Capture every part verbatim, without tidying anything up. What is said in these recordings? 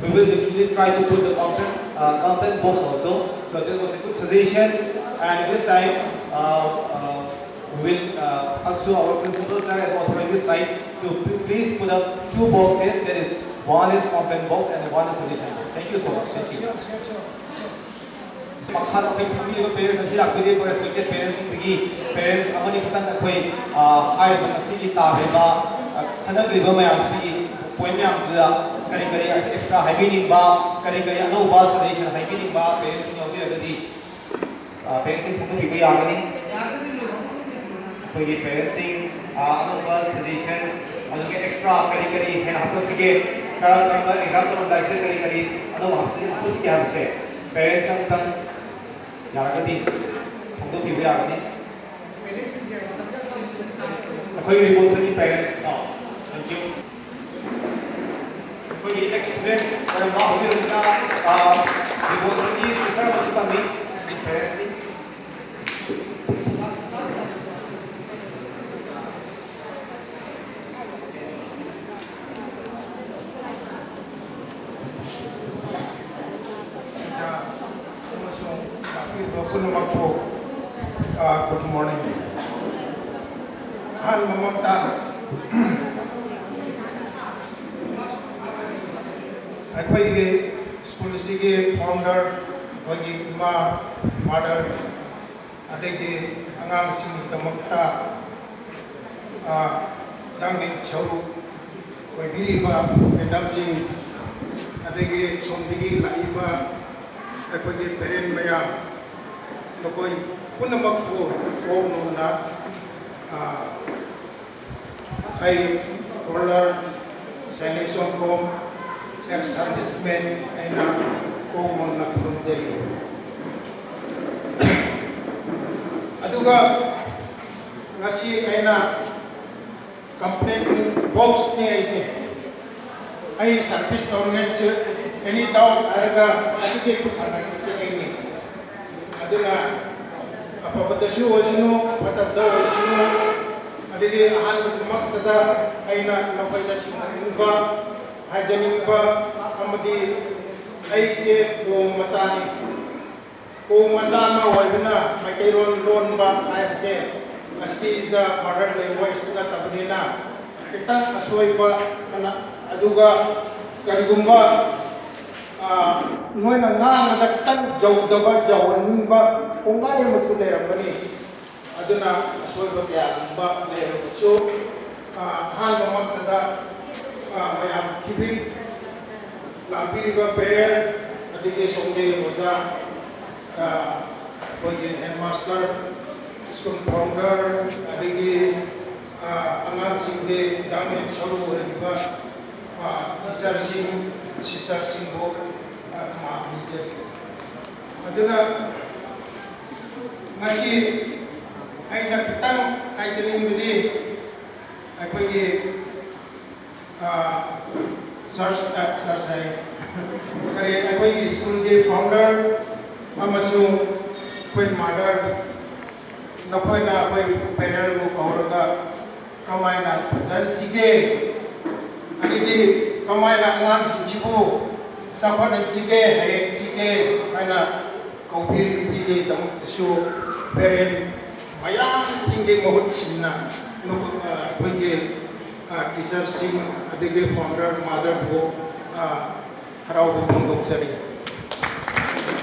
We will definitely try to put the complaint, uh, complaint box also. So that was a good suggestion. And this time, uh, uh, we will uh, ask our principal sir and authority side to pl- please put up two boxes. That is, one is complaint box and one is suggestion box. Thank you so much. Thank you. ꯃꯈꯥꯗ ꯑꯩꯈꯣꯏ ꯐꯝꯕꯤꯔꯤꯕ parents ꯑꯁꯤ ꯂꯥꯛꯄꯤꯔꯤꯕ respected parentsꯁꯤꯡꯗꯒꯤ parents ꯑꯃꯅꯤ ꯈꯛꯇꯪ ꯑꯩꯈꯣꯏ, ꯑ, ꯍꯥꯏꯔꯤꯕ ꯉꯁꯤꯒꯤ ꯇꯥꯈ꯭ꯔꯤꯕ, ꯑ, ꯈꯟꯅꯈ꯭ꯔꯤꯕ ꯃꯌꯥꯝꯁꯤꯒꯤ point ꯃꯌꯥꯝꯗꯨꯗ ꯀꯔꯤ ꯀꯔꯤ extra ꯍꯥꯏꯕꯤꯅꯤꯡꯕ, ꯀꯔꯤ ꯀꯔꯤ ꯑꯅꯧꯕ suggestion ꯍꯥꯏꯕꯤꯅꯤꯡꯕ parentsꯁꯤꯡ ꯌꯥꯎꯕꯤꯔꯒꯗꯤ, ꯑ, parentsꯁꯤꯡ ꯐꯣꯡꯗꯣꯛꯄꯤꯕ ꯌꯥꯒꯅꯤ꯫ ꯑꯩꯈꯣꯏꯒꯤ parentsꯁꯤꯡ, ꯑ, ꯑꯅꯧꯕ suggestion, ꯑꯗꯨꯒ extra ꯀꯔꯤ ꯀꯔꯤ ꯍꯦꯟꯅ ꯍꯥꯞꯀꯠꯁꯤꯒꯦ, ꯀꯔꯝ ꯀꯔꯝꯕ exam ꯇꯧꯔꯝꯗꯥꯏꯁꯤꯗ ꯀꯔꯤ ꯀꯔꯤ ꯑꯅꯧꯕ ꯍꯥꯞꯀꯠꯁꯤꯒꯦ ꯍꯥꯏꯕꯁꯦ parents ꯑꯃꯇꯪ ꯌꯥꯔꯒꯗꯤ ꯐꯣꯡꯗꯣꯛꯄꯤꯕ ꯌꯥꯒꯅꯤ꯫ ꯑꯩꯈꯣꯏꯒꯤ reportꯇꯒꯤ parents, ꯑ, thank you꯫ ꯑꯩꯈꯣꯏꯒꯤ ex student ꯑꯣꯏꯔꯝꯕ ꯍꯧꯖꯤꯛ ꯍꯧꯖꯤꯛꯅ, ꯑ, reportꯇꯒꯤ teacher ꯑꯃꯁꯨ ꯇꯝꯃꯤ꯫ Parentsꯅꯤ꯫ ꯑꯃꯁꯨꯡ ꯂꯥꯛꯄꯤꯔꯤꯕ ꯄꯨꯝꯅꯃꯛꯄꯨ, ꯑ, good morning꯫ ꯑꯍꯥꯟꯕꯃꯛꯇ ꯑꯩꯈꯣꯏꯒꯤ school ꯑꯁꯤꯒꯤ founder, ꯑꯩꯈꯣꯏꯒꯤ ꯏꯃꯥ, mother, ꯑꯗꯩꯗꯤ ꯑꯉꯥꯡꯁꯤꯡꯒꯤꯗꯃꯛꯇ, ꯑ, ꯌꯥꯝꯅ ꯁꯔꯨꯛ ꯑꯣꯏꯕꯤꯔꯤꯕ madamꯁꯤꯡ, ꯑꯗꯒꯤ ꯁꯣꯝꯗꯒꯤ ꯂꯥꯛꯏꯕ ꯑꯩꯈꯣꯏꯒꯤ parent ꯃꯌꯥꯝ, ꯃꯈꯣꯏ ꯄꯨꯝꯅꯃꯛꯄꯨ ꯀꯣꯛ ꯅꯧꯅ, ꯑ, ꯑꯩ Colonel ꯁꯦꯡꯂꯦꯁꯣꯡꯈꯣꯝ, ex serviceman ꯑꯩꯅ ꯀꯣꯛ ꯅꯧꯅ ꯈꯨꯔꯨꯝꯖꯔꯤ꯫ ꯑꯗꯨꯒ ꯉꯁꯤ ꯑꯩꯅ complaint boxꯅꯤ ꯑꯩꯁꯦ꯫ ꯑꯩ service ꯇꯧꯔꯤꯉꯩꯗꯁꯨ any doubt ꯍꯥꯏꯔꯒ ꯑꯗꯨꯒꯤ ꯈꯨꯠ ꯊꯥꯅꯔꯤꯁꯦ ꯑꯩꯅꯤ꯫ ꯑꯗꯨꯅ ꯑꯐꯕꯗꯁꯨ ꯑꯣꯏꯁꯅꯨ, ꯐꯠꯇꯕꯗ ꯑꯣꯏꯁꯅꯨ, ꯑꯗꯒꯤ ꯑꯍꯥꯟꯕꯗꯃꯛꯇꯗ ꯑꯩꯅ ꯅꯈꯣꯏꯗ ꯁꯤꯟꯅꯅꯤꯡꯕ, ꯍꯥꯏꯖꯅꯤꯡꯕ, ꯑꯃꯗꯤ ꯑꯩꯁꯦ ꯀꯣꯡ ꯃꯆꯥꯅꯤ꯫ ꯀꯣꯡ ꯃꯆꯥ ꯑꯃ ꯑꯣꯏꯕꯅ ꯃꯩꯇꯩꯂꯣꯟ ꯂꯣꯟꯕ ꯍꯥꯏꯕꯁꯦ ꯑꯁꯤꯗ ꯃꯥꯗꯔ ꯂꯦꯡꯒ꯭ꯋꯦꯖ ꯅꯠꯇꯕꯅꯤꯅ ꯈꯤꯇꯪ ꯑꯁꯣꯏꯕ ꯑꯅ-, ꯑꯗꯨꯒ ꯀꯔꯤꯒꯨꯝꯕ, ꯑ, ꯅꯣꯏꯅ ꯉꯥꯡꯕꯗ ꯈꯤꯇꯪ ꯌꯧꯗꯕ, ꯌꯧꯍꯟꯅꯤꯡꯕ ꯀꯣꯡꯒꯥꯏ ꯑꯃꯁꯨ ꯂꯩꯔꯝꯒꯅꯤ꯫ ꯑꯗꯨꯅ ꯑꯁꯣꯏꯕ ꯀꯌꯥꯒꯨꯝꯕ ꯂꯩꯔꯕꯁꯨ, ꯑ, ꯑꯍꯥꯟꯕꯃꯛꯇꯗ, ꯑ, ꯃꯌꯥꯝ ꯈꯤꯕꯤꯛ ꯂꯥꯛꯄꯤꯔꯤꯕ ꯄꯦꯔꯦꯟ, ꯑꯗꯒꯤ ꯁꯣꯝꯒꯤ ꯑꯣꯖꯥ, ꯑ, ꯑꯩꯈꯣꯏꯒꯤ ꯍꯦꯗꯃꯥꯁꯇꯔ, ꯁ꯭ꯀꯨꯜ ꯐꯥꯎꯟꯗꯔ, ꯑꯗꯒꯤ, ꯑ, ꯑꯉꯥꯡꯁꯤꯡꯒꯤ ꯌꯥꯝꯅ ꯁꯔꯨꯛ ꯑꯣꯏꯔꯤꯕ, ꯑ, ꯇꯤꯆꯔꯁꯤꯡ, ꯁꯤꯁꯇꯔꯁꯤꯡꯕꯨ, ꯑ, ꯈꯨꯔꯨꯝꯖꯔꯤ꯫ ꯑꯗꯨꯅ ꯉꯁꯤ ꯑꯩꯅ ꯈꯤꯇꯪ ꯍꯥꯏꯖꯅꯤꯡꯕꯗꯤ ꯑꯩꯈꯣꯏꯒꯤ, ꯑ, ꯆꯔꯆ, ꯑ, ꯆꯔꯆ ꯍꯥꯏ, ꯀꯔꯤ, ꯑꯩꯈꯣꯏꯒꯤ ꯁ꯭ꯀꯨꯜꯒꯤ ꯐꯥꯎꯟꯗꯔ ꯑꯃꯁꯨꯡ ꯑꯩꯈꯣꯏ ꯃꯥꯗꯔ, ꯅꯈꯣꯏꯅ ꯑꯩꯈꯣꯏ ꯄꯦꯔꯦꯟꯕꯨ ꯀꯧꯔꯒ ꯀꯃꯥꯏꯅ ꯐꯖꯍꯟꯁꯤꯒꯦ, ꯑꯗꯒꯤ ꯀꯃꯥꯏꯅ ꯑꯉꯥꯡꯁꯤꯡꯁꯤꯕꯨ ꯆꯥꯎꯈꯠꯍꯟꯁꯤꯒꯦ, ꯍꯩꯍꯟꯁꯤꯒꯦ ꯍꯥꯏꯅ ꯀꯧꯕꯤꯔꯤꯕꯒꯤꯗꯃꯛꯇꯁꯨ ꯄꯦꯔꯦꯟ ꯃꯌꯥꯝꯁꯤꯡꯒꯤ ꯃꯍꯨꯠ ꯁꯤꯟꯅ ꯑꯩꯈꯣꯏꯒꯤ, ꯑ, ꯇꯤꯆꯔꯁꯤꯡ ꯑꯗꯒꯤ ꯐꯥꯎꯟꯗꯔ ꯃꯥꯗꯔꯕꯨ, ꯑ, ꯍꯔꯥꯎꯕ ꯐꯣꯡꯗꯣꯛꯆꯔꯤ꯫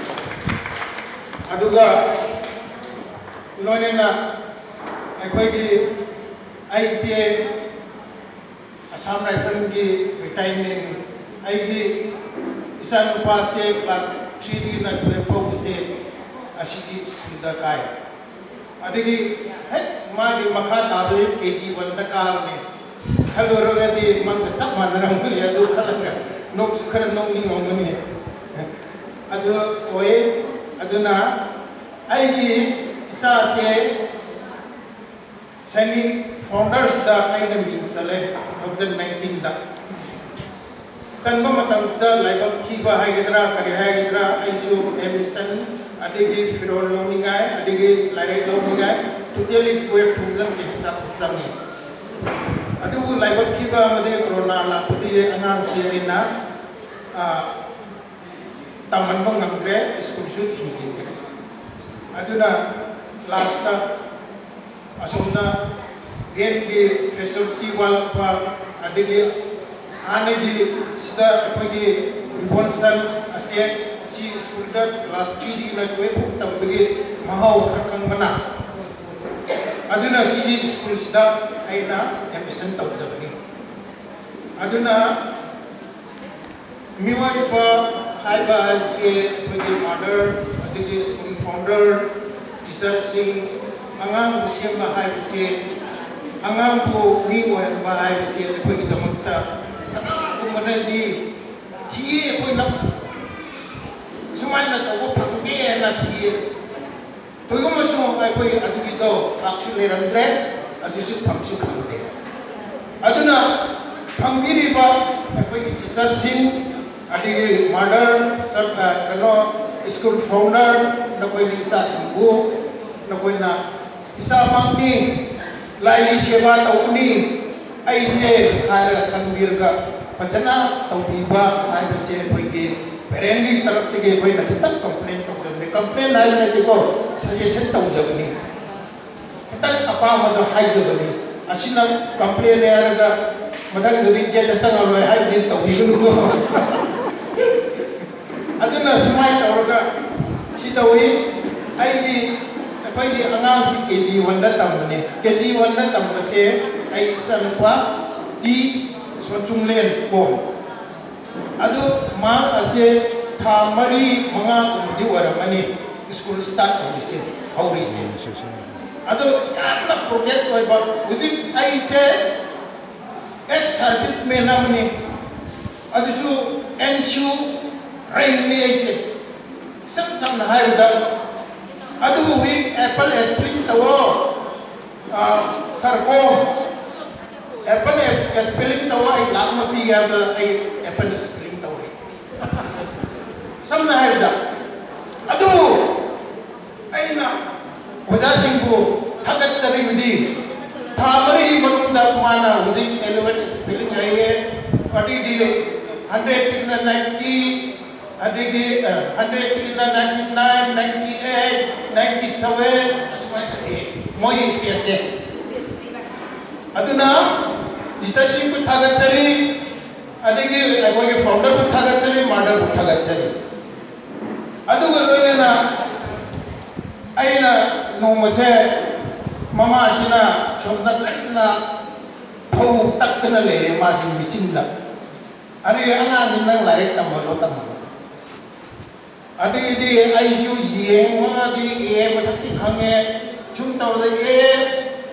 ꯑꯗꯨꯒ ꯂꯣꯏꯅꯅ ꯑꯩꯈꯣꯏꯒꯤ, ꯑꯩꯁꯦ ꯑꯁꯥꯝ ꯔꯥꯏꯐꯜꯒꯤ ꯔꯤꯇꯥꯌꯔꯃꯦꯟ, ꯑꯩꯒꯤ ꯏꯆꯥꯅꯨꯄꯥꯁꯦ ꯀ꯭ꯂꯥꯁ ꯊ꯭ꯔꯤꯗꯒꯤꯅ ꯇꯨꯌꯦꯜꯐ ꯐꯥꯎꯕꯁꯦ ꯑꯁꯤꯒꯤ ꯁ꯭ꯀꯨꯜꯗ ꯀꯥꯏ꯫ ꯑꯗꯒꯤ ꯍꯦꯛ ꯃꯥꯒꯤ ꯃꯈꯥ ꯇꯥꯕꯗꯤ ꯀꯦ ꯖꯤ ꯋꯥꯟꯗ ꯀꯥꯕꯅꯦ꯫ ꯈꯜꯂꯨꯔꯒꯗꯤ ꯃꯪꯒ ꯆꯞ ꯃꯥꯟꯅꯔꯝꯒꯅꯤ, ꯑꯗꯨ ꯈꯜꯂꯒ ꯅꯣꯛꯁꯨ ꯈꯔ ꯅꯣꯛꯅꯤꯡꯉꯝꯒꯅꯤ꯫ ꯑꯗꯨ ꯑꯣꯏ꯫ ꯑꯗꯨꯅ ꯑꯩꯒꯤ ꯏꯆꯥꯁꯦ ꯁꯥꯏꯅꯤꯛ ꯐꯥꯎꯟꯗꯔꯁꯤꯗ ꯑꯩꯅ ꯃꯤꯡ ꯆꯜꯂꯦ, ꯇꯨ ꯊꯥꯎꯖꯟ ꯅꯥꯏꯟꯇꯤꯟꯗ꯫ ꯆꯟꯕ ꯃꯇꯝꯁꯤꯗ ꯂꯥꯏꯕꯛ ꯊꯤꯕ ꯍꯥꯏꯒꯗ꯭ꯔꯥ, ꯀꯔꯤ ꯍꯥꯏꯒꯗ꯭ꯔꯥ, ꯑꯩꯁꯨ ꯑꯦꯗꯃꯤꯁꯟ, ꯑꯗꯒꯤ ꯐꯤꯔꯣꯜ ꯂꯧꯅꯤꯡꯉꯥꯏ, ꯑꯗꯒꯤ ꯂꯥꯏꯔꯤꯛ ꯂꯧꯅꯤꯡꯉꯥꯏ, ꯇꯣꯇꯦꯜꯂꯤ ꯇꯨꯌꯦꯜꯐ ꯊꯥꯎꯖꯟꯒꯤ ꯆꯪ-, ꯆꯪꯉꯤ꯫ ꯑꯗꯨꯕꯨ ꯂꯥꯏꯕꯛ ꯊꯤꯕ ꯑꯃꯗꯤ ꯀꯣꯔꯣꯅꯥ ꯂꯥꯛꯄꯗꯒꯤ ꯑꯉꯥꯡꯁꯤ ꯑꯩꯅ ꯇꯝꯍꯟꯕ ꯉꯝꯗ꯭ꯔꯦ, ꯁ꯭ꯀꯨꯜꯁꯨ ꯊꯤꯡꯖꯤꯟꯈ꯭ꯔꯦ꯫ ꯑꯗꯨꯅ ꯂꯥꯁꯇ ꯑꯁꯣꯝꯅ ꯒꯦꯝꯒꯤ ꯐꯦꯁꯤꯂꯤꯇꯤ ꯋꯥꯠꯂꯛꯄ, ꯑꯗꯒꯤ ꯍꯥꯟꯅꯒꯤ ꯁꯤꯗ ꯑꯩꯈꯣꯏꯒꯤ ꯏꯕꯣꯟꯁꯟ ꯑꯁꯦ ꯁꯤ ꯁ꯭ꯀꯨꯜꯗ ꯀ꯭ꯂꯥꯁ ꯊ꯭ꯔꯤꯗꯒꯤꯅ ꯇꯨꯌꯦꯜꯐ ꯐꯥꯎ ꯇꯝꯕꯒꯤ ꯃꯍꯥꯎ ꯈꯔ ꯈꯪꯕꯅ, ꯑꯗꯨꯅ ꯁꯤꯒꯤ ꯁ꯭ꯀꯨꯜꯁꯤꯗ ꯑꯩꯅ ꯑꯦꯗꯃꯤꯁꯟ ꯇꯧꯖꯕꯅꯤ꯫ ꯑꯗꯨꯅ ꯃꯤꯑꯣꯏꯕ ꯍꯥꯏꯕ ꯍꯥꯏꯕꯁꯦ ꯑꯩꯈꯣꯏꯒꯤ ꯃꯥꯗꯔ, ꯑꯗꯒꯤ ꯁ꯭ꯀꯨꯜ ꯐꯥꯎꯟꯗꯔ, ꯇꯤꯆꯔꯁꯤꯡ, ꯑꯉꯥꯡꯕꯨ ꯁꯦꯝꯕ ꯍꯥꯏꯕꯁꯦ, ꯑꯉꯥꯡꯕꯨ ꯃꯤ ꯑꯣꯏꯍꯟꯕ ꯍꯥꯏꯕꯁꯦ ꯑꯩꯈꯣꯏꯒꯤꯗꯃꯛꯇ ꯀꯅꯥꯒꯨꯝꯕꯅꯗꯤ ꯊꯤꯌꯦ, ꯑꯩꯈꯣꯏꯅ ꯁꯨꯃꯥꯏꯅ ꯇꯧꯕ ꯐꯪꯗꯦ ꯍꯥꯏꯅ ꯊꯤꯌꯦ꯫ ꯀꯩꯒꯨꯝꯕꯁꯨ ꯑꯩꯈꯣꯏ ꯑꯗꯨꯒꯤꯗꯣ ꯄꯥꯛꯁꯨ ꯂꯩꯔꯝꯗ꯭ꯔꯦ, ꯑꯗꯨꯁꯨ ꯐꯪꯁꯨ ꯐꯪꯗꯦ꯫ ꯑꯗꯨꯅ ꯐꯪꯕꯤꯔꯤꯕ ꯑꯩꯈꯣꯏꯒꯤ ꯇꯤꯆꯔꯁꯤꯡ, ꯑꯗꯒꯤ ꯃꯥꯗꯔ, ꯀꯩꯅꯣ, ꯁ꯭ꯀꯨꯜ ꯐꯥꯎꯟꯗꯔ, ꯅꯈꯣꯏꯒꯤ ꯏꯆꯥꯁꯤꯡꯕꯨ ꯅꯈꯣꯏꯅ ꯏꯁꯥꯃꯛꯅꯤ, ꯂꯥꯏꯒꯤ ꯁꯦꯕꯥ ꯇꯧꯕꯅꯤ, ꯑꯩꯁꯦ ꯍꯥꯏꯔꯒ ꯈꯟꯕꯤꯔꯒ ꯐꯖꯅ ꯇꯧꯕꯤꯕ ꯍꯥꯏꯕꯁꯦ ꯑꯩꯈꯣꯏꯒꯤ ꯄꯦꯔꯦꯟꯒꯤ ꯇꯔꯞꯇꯒꯤ ꯑꯩꯈꯣꯏꯅ ꯈꯤꯇꯪ ꯀꯝꯄ꯭ꯂꯦꯟ ꯇꯧꯖꯕꯅꯤ꯫ ꯀꯝꯄ꯭ꯂꯦꯟ ꯍꯥꯏꯕ ꯅꯠꯇꯦꯀꯣ, ꯁꯖꯦꯁꯟ ꯇꯧꯖꯕꯅꯤ꯫ ꯈꯤꯇꯪ ꯑꯄꯥꯝꯕꯗꯣ ꯍꯥꯏꯖꯕꯅꯤ꯫ ꯑꯁꯤꯅ ꯀꯝꯄ꯭ꯂꯦꯟ ꯍꯥꯏꯔꯒ ꯃꯊꯪꯗꯗꯤ ꯒꯦꯠꯇ ꯆꯪꯉꯔꯣꯏ ꯍꯥꯏꯕꯗꯤ ꯇꯧꯕꯤꯒꯅꯨꯀꯣ꯫ ꯑꯗꯨꯅ ꯁꯨꯃꯥꯏꯅ ꯇꯧꯔꯒ ꯁꯤ ꯇꯧꯏ꯫ ꯑꯩꯒꯤ, ꯑꯩꯈꯣꯏꯒꯤ ꯑꯉꯥꯡꯁꯤ ꯀꯦ ꯖꯤ ꯋꯥꯟꯗ ꯇꯝꯕꯅꯦ꯫ ꯀꯦ ꯖꯤ ꯋꯥꯟꯗ ꯇꯝꯕꯁꯦ ꯑꯩ ꯏꯆꯥꯅꯨꯄꯥ ꯇꯤ ꯁꯣꯆꯨꯡꯂꯦꯟ ꯀꯣ꯫ ꯑꯗꯨ ꯃꯥ ꯑꯁꯦ ꯊꯥ ꯃꯔꯤ ꯃꯉꯥꯒꯨꯝꯕꯗꯤ ꯑꯣꯏꯔꯝꯃꯅꯤ ꯁ꯭ꯀꯨꯜ ꯁ꯭ꯇꯥꯔꯠ ꯇꯧꯔꯤꯁꯦ, ꯍꯧꯔꯤꯁꯦ꯫ ꯑꯗꯨ ꯌꯥꯝꯅ ꯄ꯭ꯔꯣꯒ꯭ꯔꯦꯁ ꯑꯣꯏꯕ꯫ ꯍꯧꯖꯤꯛ ꯑꯩꯁꯦ ꯑꯦꯛꯁ ꯁꯥꯔꯚꯤꯁ ꯃꯦꯟ ꯑꯃꯅꯤ, ꯑꯗꯨꯁꯨ ꯑꯦꯟ ꯁꯤ ꯌꯨ ꯔꯦꯡꯅꯤ ꯑꯩꯁꯦ꯫ ꯏꯁꯝ ꯁꯝꯅ ꯍꯥꯏꯔꯕꯗ, ꯑꯗꯨꯕꯨ ꯍꯧꯖꯤꯛ ꯑꯦꯄꯜ ꯑꯦꯁꯄ꯭ꯂꯤꯟ ꯇꯧꯑꯣ, ꯑ, ꯁꯔꯀꯣ, ꯑꯦꯄꯜ ꯑꯦꯁꯄꯦꯂꯤꯡ ꯇꯧꯑꯣ, ꯑꯩ ꯂꯥꯛ ꯑꯃ ꯄꯤꯒꯦ ꯍꯥꯏꯕꯗ ꯑꯩ ꯑꯦꯄꯜ ꯑꯦꯁꯄꯦꯂꯤꯡ ꯇꯧꯔꯦ꯫ ꯁꯝꯅ ꯍꯥꯏꯔꯕꯗ, ꯑꯗꯨꯕꯨ ꯑꯩꯅ ꯑꯣꯖꯥꯁꯤꯡꯕꯨ ꯊꯥꯒꯠꯆꯔꯤꯕꯗꯤ, ꯊꯥ ꯃꯔꯤꯒꯤ ꯃꯅꯨꯡꯗ ꯃꯥꯅ ꯍꯧꯖꯤꯛ ꯑꯦꯂꯚꯦꯟ ꯁ꯭ꯄꯦꯂꯤꯡ ꯍꯩꯔꯦ, ꯐꯣꯔꯇꯤꯗꯤ ꯍꯟꯗ꯭ꯔꯦꯗꯇꯒꯤꯅ ꯅꯥꯏꯟꯇꯤ, ꯑꯗꯒꯤ ꯍꯟꯗ꯭ꯔꯦꯠꯀꯤꯅ ninety nine, ninety eight, ninety seven, ꯑꯁꯨꯃꯥꯏꯅ ꯂꯩꯌꯦ ꯃꯣꯏꯒꯤ ꯁ꯭ꯇꯦꯖꯁꯦ꯫ ꯑꯗꯨꯅ ꯇꯤꯆꯔꯁꯤꯡꯕꯨ ꯊꯥꯒꯠꯆꯔꯤ, ꯑꯗꯒꯤ ꯑꯩꯈꯣꯏꯒꯤ ꯐꯥꯎꯟꯗꯔꯕꯨ ꯊꯥꯒꯠꯆꯔꯤ, ꯃꯥꯗꯔꯕꯨ ꯊꯥꯒꯠꯆꯔꯤ꯫ ꯑꯗꯨꯒ ꯂꯣꯏꯅꯅ ꯑꯩꯅ ꯅꯣꯡꯃꯁꯦ ꯃꯃꯥꯁꯤꯅ ꯁꯣꯝꯗ ꯀꯟꯅ ꯐꯧ ꯇꯛꯇꯅ ꯂꯩꯔꯦ ꯃꯥꯁꯤ ꯃꯦꯆꯤꯟꯗ꯫ ꯑꯗꯨꯒꯤ ꯑꯉꯥꯡꯁꯤ ꯅꯪ ꯂꯥꯏꯔꯤꯛ ꯇꯝꯍꯜꯂꯣ, ꯇꯝꯍꯜꯂꯣ꯫ ꯑꯗꯨꯒꯤꯗꯤ ꯑꯩꯁꯨ ꯌꯦꯡꯉꯒꯗꯤ ꯑꯦ ꯃꯁꯛꯇꯤ ꯈꯪꯉꯦ, ꯁꯨꯝ ꯇꯧꯗ ꯑꯦ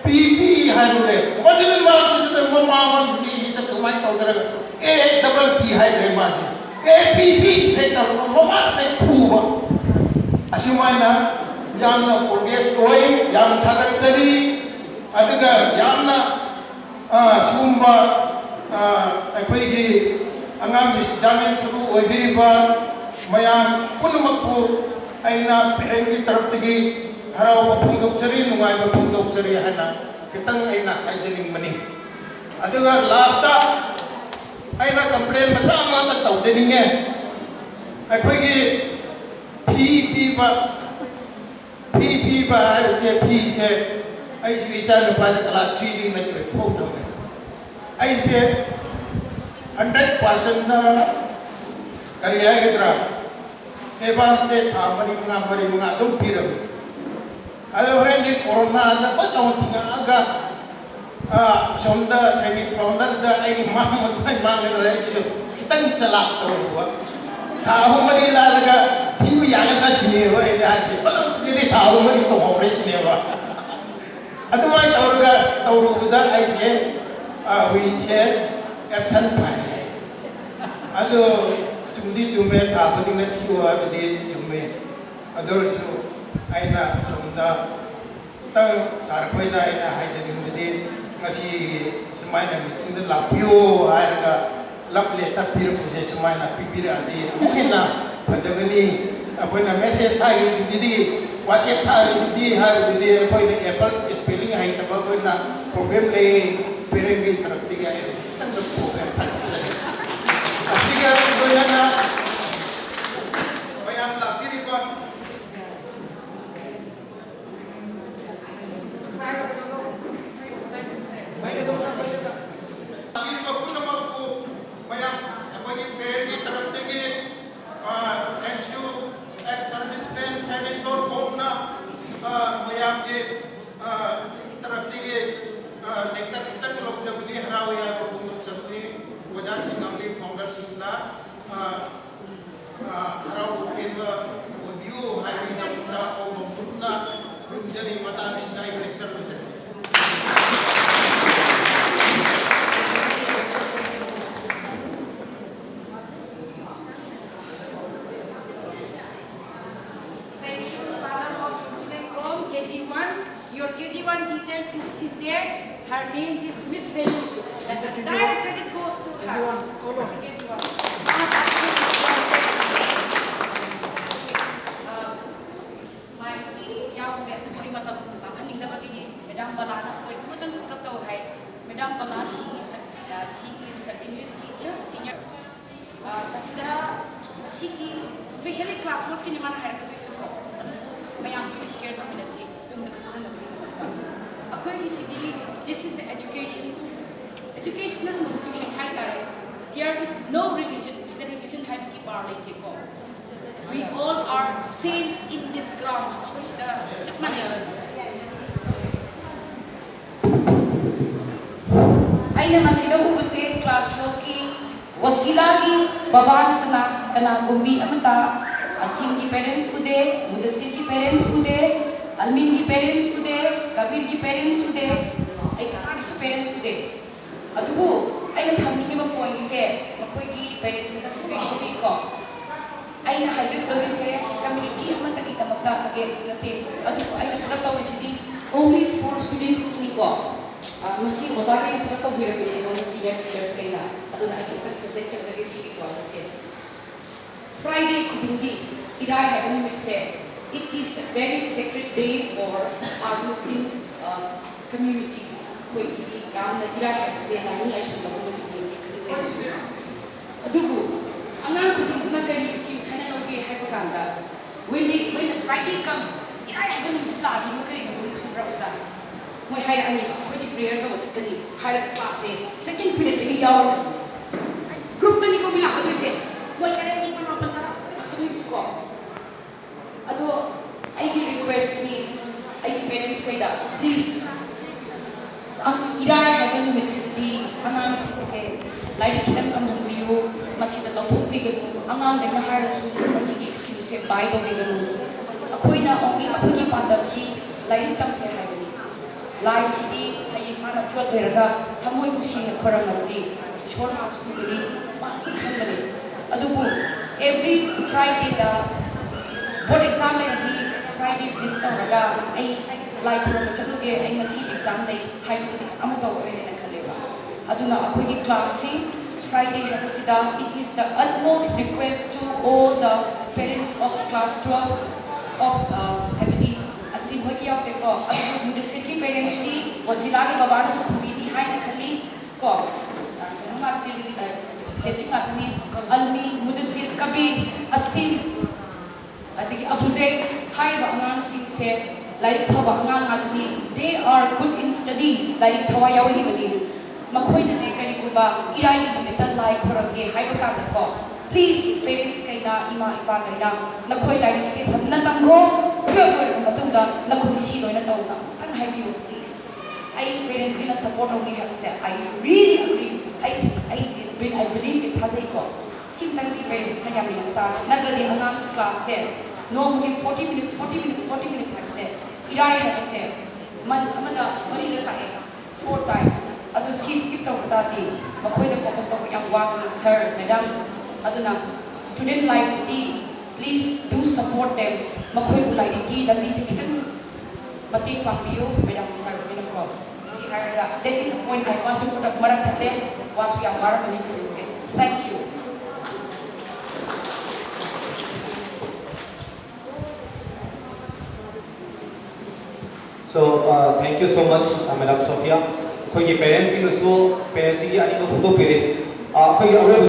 ꯄꯤ ꯄꯤ ꯍꯥꯏꯔꯨꯔꯦ꯫ ꯃꯗꯨꯒꯤ ꯃꯥꯁꯤꯗ ꯃꯃꯥ ꯃꯟꯗꯤꯁꯤꯗ ꯀꯃꯥꯏꯅ ꯇꯧꯗ꯭ꯔꯒ ꯑꯦ ꯗꯕꯜ ꯄꯤ ꯍꯥꯏꯈ꯭ꯔꯦ ꯃꯥꯁꯦ꯫ ꯑꯦ ꯄꯤ ꯄꯤ ꯍꯦꯛ ꯇꯧꯔꯒ ꯃꯃꯥꯁꯦ ꯐꯨꯕ꯫ ꯑꯁꯨꯃꯥꯏꯅ ꯌꯥꯝꯅ ꯄ꯭ꯔꯣꯒ꯭ꯔꯦꯁ ꯑꯣꯏ, ꯌꯥꯝ ꯊꯥꯒꯠꯆꯔꯤ꯫ ꯑꯗꯨꯒ ꯌꯥꯝꯅ ꯑ, ꯁꯤꯒꯨꯝꯕ, ꯑ, ꯑꯩꯈꯣꯏꯒꯤ ꯑꯉꯥꯡꯒꯤ ꯖꯥꯃꯤꯟ ꯁꯔꯨ ꯑꯣꯏꯕꯤꯔꯤꯕ ꯃꯌꯥꯝ ꯄꯨꯝꯅꯃꯛꯄꯨ ꯑꯩꯅ ꯄꯦꯔꯦꯟꯒꯤ ꯇꯔꯞꯇꯒꯤ ꯍꯔꯥꯎꯕ ꯐꯣꯡꯗꯣꯛꯆꯔꯤ, ꯅꯨꯡꯉꯥꯏꯕ ꯐꯣꯡꯗꯣꯛꯆꯔꯤ ꯍꯥꯏꯅ ꯈꯤꯇꯪ ꯑꯩꯅ ꯍꯥꯏꯖꯅꯤꯡꯕꯅꯤ꯫ ꯑꯗꯨꯒ ꯂꯥꯁꯇ ꯑꯩꯅ ꯀꯝꯄ꯭ꯂꯦꯟ ꯃꯆꯥ ꯑꯃꯈꯛ ꯇꯧꯖꯅꯤꯡꯉꯦ꯫ ꯑꯩꯈꯣꯏꯒꯤ ꯐꯤ ꯄꯤꯕ ꯐꯤ ꯄꯤꯕ ꯍꯥꯏꯕꯁꯦ, ꯐꯤꯁꯦ ꯑꯩꯁꯨ ꯏꯆꯥ ꯅꯨꯄꯥꯁꯦ ꯀ꯭ꯂꯥꯁ ꯊ꯭ꯔꯤꯗꯒꯤ ꯃꯦꯇ꯭ꯔꯤꯛ ꯐꯥꯎ ꯇꯝꯃꯦ꯫ ꯑꯩꯁꯦ ꯍꯟꯗ꯭ꯔꯦꯠ ꯄꯥꯔꯁꯦꯟꯗ ꯀꯔꯤ ꯍꯥꯏꯒꯗ꯭ꯔꯥ, ꯑꯦꯗꯚꯥꯟꯁꯁꯦ ꯊꯥ ꯃꯔꯤ ꯃꯉꯥ, ꯃꯔꯤ ꯃꯉꯥ ꯑꯗꯨꯝ ꯄꯤꯔꯝꯃꯤ꯫ ꯑꯗꯣ ꯍꯣꯔꯦꯟꯗꯤ ꯀꯣꯔꯣꯅꯥꯗ ꯐꯠ ꯂꯥꯎꯅ ꯊꯤꯡꯉꯛꯑꯒ ꯑꯥ, ꯑꯁꯣꯝꯗ ꯁꯦꯃꯤ ꯐꯥꯎꯟꯗꯔꯗ ꯑꯩꯒꯤ ꯃꯥꯡꯕ ꯑꯗꯨꯃꯥꯏꯅ ꯃꯥꯡꯒꯗ꯭ꯔꯥ ꯍꯥꯏꯁꯤꯁꯨ ꯈꯤꯇꯪ ꯆꯂꯥꯛ ꯇꯧꯔꯨꯕ꯫ ꯊꯥ ꯑꯍꯨꯝ ꯃꯔꯤ ꯂꯥꯜꯂꯒ ꯊꯤꯕ ꯌꯥꯒꯗ꯭ꯔꯥ ꯁꯤꯅꯦꯕ ꯑꯩꯅ ꯍꯥꯏꯁꯦ꯫ ꯄꯨꯂꯞꯀꯤꯗꯤ ꯊꯥ ꯑꯍꯨꯝ ꯃꯔꯤ ꯇꯧꯍꯧꯔꯦ ꯁꯤꯅꯦꯕ꯫ ꯑꯗꯨꯃꯥꯏꯅ ꯇꯧꯔꯒ ꯇꯧꯔꯨꯕꯗ ꯑꯩꯁꯦ, ꯑꯥ, ꯍꯨꯏꯁꯦ ꯑꯦꯞꯁꯟ ꯐꯥꯏ꯫ ꯑꯗꯣ ꯆꯨꯝꯗꯤ ꯆꯨꯝꯃꯦ, ꯊꯥ ꯈꯨꯗꯤꯡꯗ ꯊꯤꯌꯨ ꯍꯥꯏꯕꯗꯤ ꯆꯨꯝꯃꯦ꯫ ꯑꯗꯨ ꯑꯣꯏꯔꯁꯨ ꯑꯩꯅ ꯁꯣꯝꯗ ꯈꯤꯇꯪ ꯁꯥꯔ ꯈꯣꯏꯗ ꯑꯩꯅ ꯍꯥꯏꯖꯅꯤꯡꯕꯗꯤ, ꯉꯁꯤ ꯁꯨꯃꯥꯏꯅ ꯃꯤꯇꯤꯡꯗ ꯂꯥꯛꯄꯤꯌꯣ ꯍꯥꯏꯔꯒ ꯂꯞ ꯂꯦꯇꯔ ꯄꯤꯔꯛꯄꯁꯦ ꯁꯨꯃꯥꯏꯅ ꯄꯤꯕꯤꯔꯛꯑꯗꯤ ꯑꯃꯨꯛ ꯍꯦꯟꯅ ꯐꯖꯒꯅꯤ꯫ ꯑꯩꯈꯣꯏꯅ ꯃꯦꯁꯦꯖ ꯊꯥꯔꯤꯗꯨꯗꯤ, ꯋꯥꯆꯦꯞ ꯊꯥꯔꯤꯗꯨꯗꯤ ꯍꯥꯏꯔꯤꯗꯨꯗꯤ ꯑꯩꯈꯣꯏꯅ ꯑꯦꯄꯜ ꯁ꯭ꯄꯦꯂꯤꯡ ꯍꯩꯇꯕ ꯑꯩꯈꯣꯏꯅ ꯄ꯭ꯔꯣꯕ꯭ꯂꯦꯝ ꯂꯩ, ꯄꯦꯔꯦꯟꯒꯤ ꯇꯔꯞꯇꯒꯤ ꯑꯩ ꯈꯤꯇꯪ ꯄ꯭ꯔꯣꯕ꯭ꯂꯦꯝ ꯊꯝꯖꯒꯦ꯫ ꯑꯁꯤꯒ ꯂꯣꯏꯅꯅ ꯏꯁꯣꯔ ꯀꯣꯝꯅ, ꯑ, ꯃꯌꯥꯝꯒꯤ, ꯑ, ꯇꯔꯞꯇꯒꯤ, ꯑ, lecture ꯈꯤꯇꯪ ꯂꯧꯖꯕꯅꯤ, ꯍꯔꯥꯎ ꯌꯥꯏꯐ ꯐꯣꯡꯗꯣꯛꯆꯕꯅꯤ꯫ ꯑꯣꯖꯥꯁꯤꯡ ꯑꯃꯗꯤ founderꯁꯤꯡꯅ, ꯑ, ꯑ, ꯍꯔꯥꯎꯕ ꯄꯦꯟꯕ ꯑꯣꯏꯕꯤꯌꯨ ꯍꯥꯏꯕꯒꯤꯗꯃꯛꯇ ꯑꯧ ꯃꯈꯨꯠꯅ ꯈꯨꯔꯨꯝꯖꯔꯤ꯫ ꯃꯇꯥꯡꯁꯤꯗ ꯑꯩ lecture ꯂꯣꯏꯖꯔꯦ꯫ Thank you, Father of Fortunate Kom, K G one. Your K G one teacher is, is there. Her name is Miss Benu. The entire credit goes to her. K G one, all of K G one. Uh, my team ꯌꯥꯎꯈ꯭ꯔꯦ, ꯑꯗꯨꯕꯨ ꯑꯩ ꯃꯇꯝ ꯃꯥꯡꯍꯟꯅꯤꯡꯗꯕꯒꯤꯅꯤ꯫ Madam ꯕꯂꯥꯅ point ꯑꯃꯇꯪ ꯄꯨꯂꯞ ꯇꯧ ꯍꯥꯏ꯫ Madam Bala, she is the, uh, she is the English teacher, senior. ꯑ, ꯃꯁꯤꯗ ꯉꯁꯤꯒꯤ specially class twelveꯀꯤꯅꯤ ꯃꯥꯅ ꯍꯥꯏꯔꯛꯀꯗꯣꯏꯁꯤꯀꯣ꯫ ꯑꯗꯨꯕꯨ ꯃꯌꯥꯝ ꯂꯣꯏꯅ share ꯇꯧꯃꯤꯟꯅꯁꯤ, ꯇꯨꯡꯗ ꯈꯪꯍꯟꯅꯕꯒꯤꯗꯃꯛꯇ꯫ ꯑꯩꯈꯣꯏꯒꯤꯁꯤꯗꯤ, this is education, educational institution ꯍꯥꯏꯇꯥꯔꯦ꯫ There is no religion, ꯁꯤꯗ religion ꯍꯥꯏꯕꯒꯤ bar ꯂꯩꯇꯦꯀꯣ꯫ We all are same in this ground. ꯑꯩꯈꯣꯏ ꯁꯤꯗ ꯆꯞ ꯃꯥꯟꯅꯩ꯫ ꯑꯩꯅ ꯃꯁꯤꯗ ꯎꯕꯁꯦ class twelveꯀꯤ ꯋꯁꯤꯂꯥꯒꯤ ꯕꯕꯥꯅ ꯀꯅꯥ, ꯀꯅꯥꯒꯨꯝꯕꯤ ꯑꯃꯇ, ꯑꯁꯤꯝꯒꯤ parents ꯎꯗꯦ, ꯃꯨꯗꯁꯤꯔꯒꯤ parents ꯎꯗꯦ, ꯑꯜꯃꯤꯟꯒꯤ parents ꯎꯗꯦ, ꯀꯕꯤꯔꯒꯤ parents ꯎꯗꯦ, ꯑꯩ ꯀꯅꯥꯒꯤꯁꯨ parents ꯎꯗꯦ꯫ ꯑꯗꯨꯕꯨ ꯑꯩꯅ ꯊꯝꯅꯤꯡꯉꯤꯕ pointꯁꯦ ꯃꯈꯣꯏꯒꯤ parentsꯅ specially ꯀꯣ, ꯑꯩꯅ ꯍꯥꯏꯖꯒꯗꯧꯔꯤꯁꯦ community ꯑꯃꯠꯇꯒꯤꯗꯃꯛꯇ against ꯅꯠꯇꯦ, ꯑꯗꯨꯕꯨ ꯑꯩꯅ ꯄꯨꯂꯞ ꯇꯧꯔꯤꯁꯤꯗꯤ only for studentsꯀꯤꯅꯤꯀꯣ꯫ ꯑ, ꯃꯁꯤ ꯑꯣꯖꯥꯈꯩꯅ ꯄꯨꯂꯞ ꯇꯧꯕꯤꯔꯕꯅꯤ ꯑꯩꯉꯣꯟꯗ senior teachersꯈꯩꯅ꯫ ꯑꯗꯨꯅ ꯑꯩ ꯑꯃꯨꯛꯇꯪ present ꯇꯧꯖꯒꯦ ꯁꯤꯒꯤ pointꯁꯦ꯫ Friday ꯈꯨꯗꯤꯡꯒꯤ, ꯏꯔꯥꯏ ꯍꯥꯏꯕ ꯅꯨꯃꯤꯠꯁꯦ, it is a very sacred day for our Muslims, uh, community. ꯑꯩꯈꯣꯏꯒꯤꯗꯤ ꯌꯥꯝꯅ ꯏꯔꯥꯏ ꯍꯥꯏꯕꯁꯦ ꯂꯥꯏꯅꯤꯡ ꯂꯥꯏꯁꯣꯟ ꯂꯧꯕ ꯅꯨꯃꯤꯠꯅꯦ ꯈꯟꯖꯩ꯫ ꯑꯗꯨꯕꯨ ꯑꯉꯥꯡ ꯈꯨꯗꯤꯡꯃꯛꯅ ꯀꯔꯤ excuse ꯍꯥꯏꯅ ꯂꯧꯒꯦ ꯍꯥꯏꯕ ꯀꯥꯟꯗ, when they, when the Friday comes, ꯏꯔꯥꯏ ꯍꯥꯏꯕ ꯅꯨꯃꯤꯠꯁꯤ ꯂꯥꯛꯑꯗꯤ ꯃꯣꯏ ꯀꯔꯤ ꯈꯟꯕ꯭ꯔꯥ ꯑꯣꯖꯥ? ꯃꯣꯏ ꯍꯥꯏꯔꯛꯑꯅꯤ, "ꯑꯩꯈꯣꯏꯗꯤ prayer ꯇꯧꯕ ꯆꯠꯀꯅꯤ" ꯍꯥꯏꯔꯒ classꯁꯦ second periodꯇꯒꯤ ꯌꯥꯎꯔꯅꯤ꯫ Groupꯇꯅꯤꯀꯣ ꯃꯤ ꯂꯥꯛꯀꯗꯣꯏꯁꯦ꯫ ꯃꯣꯏ ꯇꯔꯦꯠ, ꯅꯤꯄꯥꯜ, ꯃꯥꯄꯜ, ꯇꯔꯥ ꯂꯥꯛꯀꯗꯣꯏꯅꯤꯀꯣ꯫ ꯑꯗꯣ Request ꯅꯤ ꯑꯩꯒꯤ parents ꯈꯩꯗ, please, ꯏꯔꯥꯏ ꯍꯥꯏꯕ ꯅꯨꯃꯤꯠꯁꯤꯗꯤ ꯑꯉꯥꯡꯁꯤꯡꯁꯦ ꯂꯥꯏꯔꯤꯛ ꯈꯤꯇꯪ ꯇꯝꯍꯟꯕꯤꯌꯨ, ꯃꯁꯤꯗ ꯂꯧꯊꯣꯛꯄꯤꯒꯅꯨ, ꯑꯉꯥꯡꯈꯩꯅ ꯍꯥꯏꯔꯁꯨ ꯃꯁꯤꯒꯤ excuse ꯁꯦ buy ꯇꯧꯕꯤꯒꯅꯨ꯫ ꯑꯩꯈꯣꯏꯅ only ꯑꯩꯈꯣꯏꯒꯤ ꯄꯥꯟꯗꯝꯗꯤ ꯂꯥꯏꯔꯤꯛ ꯇꯝꯁꯦ ꯍꯥꯏꯕꯅꯤ꯫ ꯂꯥꯏꯁꯤꯗꯤ ꯍꯌꯦꯡ ꯃꯥꯅ ꯆꯣꯠ ꯂꯣꯏꯔꯒ ꯊꯃꯣꯏꯕꯨ ꯁꯦꯡꯅ ꯈꯣꯏꯔꯝꯃꯕꯗꯤ ꯏꯁꯣꯔ ꯃꯥꯁꯨ ꯎꯒꯅꯤ, ꯃꯥ ꯈꯪꯒꯅꯤ꯫ ꯑꯗꯨꯕꯨ every Friday ꯗ board exam ꯂꯩꯔꯗꯤ Friday miss ꯇꯧꯔꯒ ꯑꯩ ꯂꯥꯏ ꯈꯨꯔꯨꯝꯕ ꯆꯠꯂꯨꯒꯦ, ꯑꯩ ꯉꯁꯤ exam ꯂꯩ ꯍꯥꯏꯕꯗꯨꯗꯤ ꯑꯃ ꯇꯧꯔꯣꯏ ꯍꯥꯏꯅ ꯈꯜꯂꯦꯕ꯫ ꯑꯗꯨꯅ ꯑꯩꯈꯣꯏꯒꯤ class ꯁꯤ Friday ꯍꯥꯏꯕꯁꯤꯗ it is the utmost request to all the parents of class twelve of, uh, ꯍꯥꯏꯕꯗꯤ ꯑꯁꯤ ꯃꯣꯏꯒꯤ ꯌꯥꯎꯗꯦꯀꯣ, ꯑꯗꯨꯕꯨ ꯃꯨꯗꯁꯤꯔꯒꯤ parents ꯇꯤ ꯋꯁꯤꯂꯥꯒꯤ ꯕꯕꯥꯅꯁꯨ ꯈꯨꯝꯕꯤꯅꯤ ꯍꯥꯏꯅ ꯈꯜꯂꯤ ꯀꯣ꯫ ꯑ, ꯀꯩꯅꯣ ꯉꯥꯛꯇꯅꯤ, ꯑ, ꯂꯦꯇ꯭ꯔꯤꯛ ꯉꯥꯛꯇꯅꯤ꯫ ꯑꯜꯃꯤ, ꯃꯨꯗꯁꯤꯔ, ꯀꯕꯤꯔ, ꯑꯁꯤꯝ, ꯑꯗꯒꯤ ꯑꯕꯨꯖꯦꯛ ꯍꯥꯏꯔꯤꯕ ꯑꯉꯥꯡꯁꯤꯡꯁꯦ ꯂꯥꯏꯔꯤꯛ ꯐꯕ ꯑꯉꯥꯡ ꯉꯥꯛꯇꯅꯤ꯫ They are good in studies, ꯂꯥꯏꯔꯤꯛ ꯊꯋꯥꯏ ꯌꯥꯎꯔꯤꯕꯅꯤ꯫ ꯃꯈꯣꯏꯅꯅꯦ ꯀꯔꯤꯒꯨꯝꯕ ꯏꯔꯥꯏꯒꯤ ꯅꯨꯃꯤꯠꯇ ꯂꯥꯏ ꯈꯣꯏꯔꯝꯒꯦ ꯍꯥꯏꯕ ꯀꯥꯟꯗꯀꯣ, please parents ꯈꯩꯅ, ꯏꯃꯥ ꯏꯄꯥꯈꯩꯅ ꯅꯈꯣꯏ ꯂꯥꯏꯔꯤꯛꯁꯦ ꯐꯖꯅ ꯇꯝꯈꯣ, twelve ꯂꯣꯏꯔꯕ ꯃꯇꯨꯡꯗ ꯅꯈꯣꯏ ꯁꯤ ꯂꯣꯏꯅ ꯇꯧꯅ ꯑꯝꯇꯪ ꯍꯥꯏꯕꯤꯌꯨ please꯫ ꯑꯩ parents ꯈꯩꯅ support ꯇꯧꯅꯤ ꯍꯥꯏꯕꯁꯦ I really agree꯫ ꯑꯩ, ꯑꯩ, I believe, ꯊꯥꯖꯩꯀꯣ꯫ ꯁꯤꯝꯇꯪꯗꯤ parents ꯅ ꯌꯥꯝ ꯌꯦꯡꯕ ꯇꯥꯔꯦ, ꯅꯠꯇ꯭ꯔꯗꯤ ꯑꯉꯥꯡꯒꯤ class ꯁꯦ ꯅꯣꯡꯃꯒꯤ forty minutes, forty minutes, forty minutes ꯍꯥꯏꯕꯁꯦ, ꯏꯔꯥꯏ ꯍꯥꯏꯕꯁꯦ month ꯑꯃꯗ ꯃꯔꯤꯔꯛ ꯂꯥꯛꯑꯦ, four times꯫ ꯑꯗꯨ ꯁꯤ skip ꯇꯧꯕ ꯇꯥꯔꯗꯤ ꯃꯈꯣꯏꯗ focus ꯇꯧꯕ ꯌꯥꯝ ꯋꯥꯒꯅꯤ sir, madam꯫ ꯑꯗꯨꯅ student life T please do support them꯫ ꯃꯈꯣꯏꯕꯨ ꯂꯥꯏꯔꯤꯛꯀꯤ ꯂꯝꯕꯤꯁꯦ ꯈꯤꯇꯪ ꯃꯇꯦꯡ ꯄꯥꯡꯕꯤꯌꯨ, madam, sir ꯈꯣꯏꯅꯀꯣ꯫ ꯁꯤ ꯍꯥꯏꯔꯒ that is the point I want to put up꯫ ꯃꯔꯝ ꯊꯠꯂꯦ, ꯋꯥꯁꯨ ꯌꯥꯝ ꯋꯥꯔꯝꯃꯅꯤ ꯇꯧꯔꯤꯁꯦ꯫ Thank you꯫ So, uh, thank you so much, uh, Madam Sophia꯫ ꯑꯩꯈꯣꯏꯒꯤ parents ꯁꯤꯡꯅꯁꯨ parents ꯁꯤꯡꯒꯤ ꯑꯅꯤꯡꯕ ꯐꯣꯡꯗꯣꯛꯄꯤꯔꯦ꯫ ꯑ, ꯑꯩꯈꯣꯏꯒꯤ ꯑꯔꯣꯏꯕ